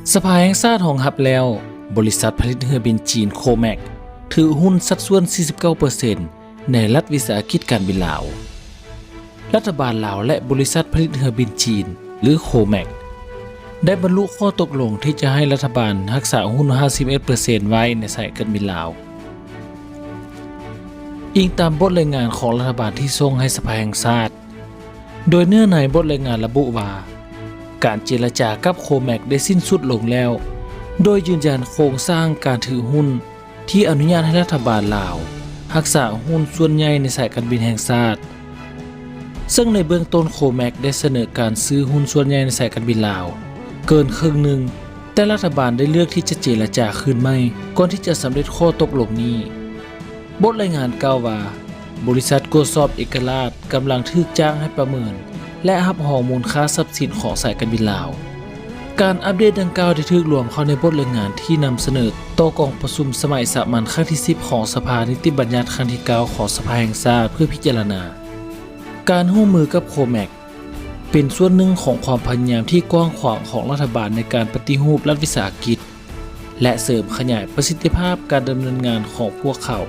ສະພາແຫ່ງຊາດຮອງຮັບແລ້ວ, ບໍລິສັດຜະລິດເຮືອບິນຈີນ ໂຄແມັກ ຖືຫຸ້ນສັດສ່ວນສີ່ສິບເກົ້າເປີເຊັນ ໃນລັດວິສາຫະກິດການບິນລາວ. ລັດຖະບານລາວ ແລະ ບໍລິສັດຜະລິດເຮືອບິນຈີນ ຫຼື ໂຄແມັກ ໄດ້ບັນລຸຂໍ້ຕົກລົງທີ່ຈະໃຫ້ລັດຖະບານຮັກສາຫຸ້ນຫ້າສິບເອັດເປີເຊັນໄວ້ໃນສາຍການບິນລາວ. ອີງຕາມບົດລາຍງານຂອງລັດຖະບານທີ່ສົ່ງໃຫ້ສະພາແຫ່ງຊາດ, ໂດຍເນື້ອໃນບົດລາຍງານລະບຸວ່າ ການເຈລະຈາກັບໂຄແມັກໄດ້ສິ້ນສຸດລົງແລ້ວ, ໂດຍຢືນຢັນໂຄງສ້າງການຖືຫຸ້ນ ທີ່ອະນຸຍາດໃຫ້ລັດຖະບານລາວຮັກສາຫຸ້ນສ່ວນໃຫຍ່ໃນສາຍການບິນແຫ່ງຊາດ, ເຊິ່ງໃນເບື້ອງຕົ້ນໂຄແມັກໄດ້ສະເໜີການຊື້ຫຸ້ນສ່ວນໃຫຍ່ໃນສາຍການບິນລາວເກີນເຄິ່ງໜຶ່ງ, ແຕ່ລັດຖະບານໄດ້ເລືອກທີ່ຈະເຈລະຈາຄືນໃໝ່ກ່ອນທີ່ຈະສຳເລັດຂໍ້ຕົກລົງນີ້. ບົດລາຍງານກ່າວວ່າ ບໍລິສັດກວດສອບເອກະລາດກຳລັງຖືກຈ້າງໃຫ້ປະເມີນ ແລະ ຮັບຮອງມູນຄ່າຊັບສິນຂອງສາຍການບິນລາວ. ການອັບເດດດັ່ງກ່າວໄດ້ຖືກລວມເຂົ້າໃນບົດລາຍງານທີ່ນຳສະເໜີຕໍ່ກອງປະຊຸມສະໄໝສາມັນຄັ້ງທີສິບຂອງສະພານິຕິບັນຍັດຄັ້ງທີເກົ້າຂອງສະພາແຫ່ງຊາດເພື່ອພິຈາລະນາ. ການຮ່ວມມືກັບໂຄແມັກ ເປັນສ່ວນໜຶ່ງຂອງຄວາມພະຍາຍາມທີ່ກວ້າງຂວາງຂອງລັດຖະບານໃນການປະຕິຮູບລັດວິສາຫະກິດ ແລະ ເສີມຂະຫຍາຍປະສິດທິພາບການດຳເນີນງານຂອງພວກເຂົາ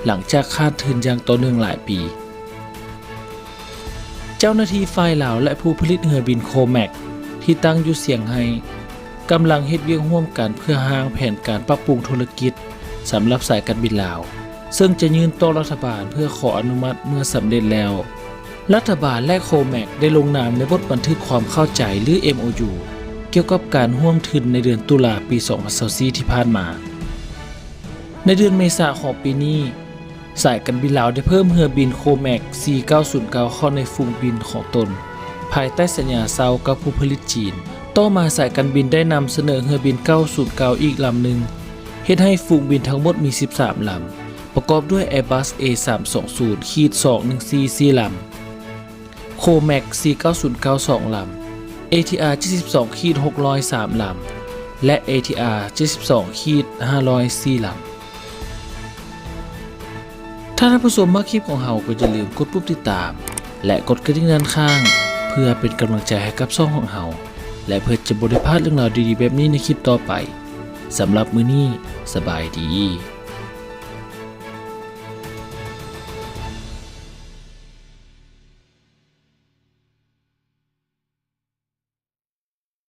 ຫຼັງຈາກຂາດທຶນຢ່າງຕໍ່ເນື່ອງຫຼາຍປີ. ເຈົ້າໜ້າທີ່ຝ່າຍລາວ ແລະ ຜູ້ຜະລິດເຮືອບິນໂຄແມັກ ທີ່ຕັ້ງຢູ່ຊຽງໄຮ້ ກຳລັງເຮັດວຽກຮ່ວມກັນເພື່ອຮ່າງແຜນການປັບປຸງທຸລະກິດສຳລັບສາຍການບິນລາວ, ເຊິ່ງຈະຍື່ນຕໍ່ລັດຖະບານເພື່ອຂໍອະນຸມັດເມື່ອສຳເລັດແລ້ວ. ລັດຖະບານ ແລະ ໂຄແມັກ ໄດ້ລົງນາມໃນບົດບັນທຶກຄວາມເຂົ້າໃຈ ຫຼື ເອັມໂອຢູ ກ່ຽວກັບການຮ່ວມທຶນໃນເດືອນຕຸລາ ປີສອງພັນຊາວສີ່ ທີ່ຜ່ານມາ. ໃນເດືອນເມສາຂອງປີນີ້, ສາຍການບິນລາວໄດ້ເພີ່ມເຮືອບິນໂຄແມັກ ສີ່ເກົ້າສູນເກົ້າ ເຂົ້າໃນຝູງບິນຂອງຕົນ, ພາຍໃຕ້ສັນຍາເຊົ່າກັບຜູ້ຜະລິດຈີນ. ຕໍ່ມາສາຍການບິນໄດ້ນຳສະເໜີເຮືອບິນເກົ້າສູນເກົ້າອີກລຳໜຶ່ງ, ເຮັດໃຫ້ຝູງບິນທັງໝົດມີສິບສາມລຳ, ປະກອບດ້ວຍ Airbus ເອ ສາມສອງສູນ ສອງໜຶ່ງສີ່ ສີ່ລຳ, ໂຄແມັກ ສີ່ເກົ້າສູນເກົ້າ ສອງລຳ, ເອທີອາ ເຈັດສິບສອງ ຫົກຮ້ອຍສາມລຳ ແລະ ເອທີອາ ເຈັດສິບສອງ ຫ້າຮ້ອຍສີ່ລຳ. ຖ້າທ່ານຜູ້ຊົມມັກຄລິບຂອງເຮົາ ກໍຢ່າລືມກົດປຸ່ມຕິດຕາມ ແລະ ກົດກະດິ່ງດ້ານຂ້າງ ເພື່ອເປັນກຳລັງໃຈໃຫ້ກັບຊ່ອງຂອງເຮົາ ແລະ ເພື່ອຈະບໍ່ໄດ້ພາດເລື່ອງລາວດີໆແບບນີ້ໃນຄລິບຕໍ່ໄປ. ສຳລັບມື້ນີ້, ສະບາຍດີ.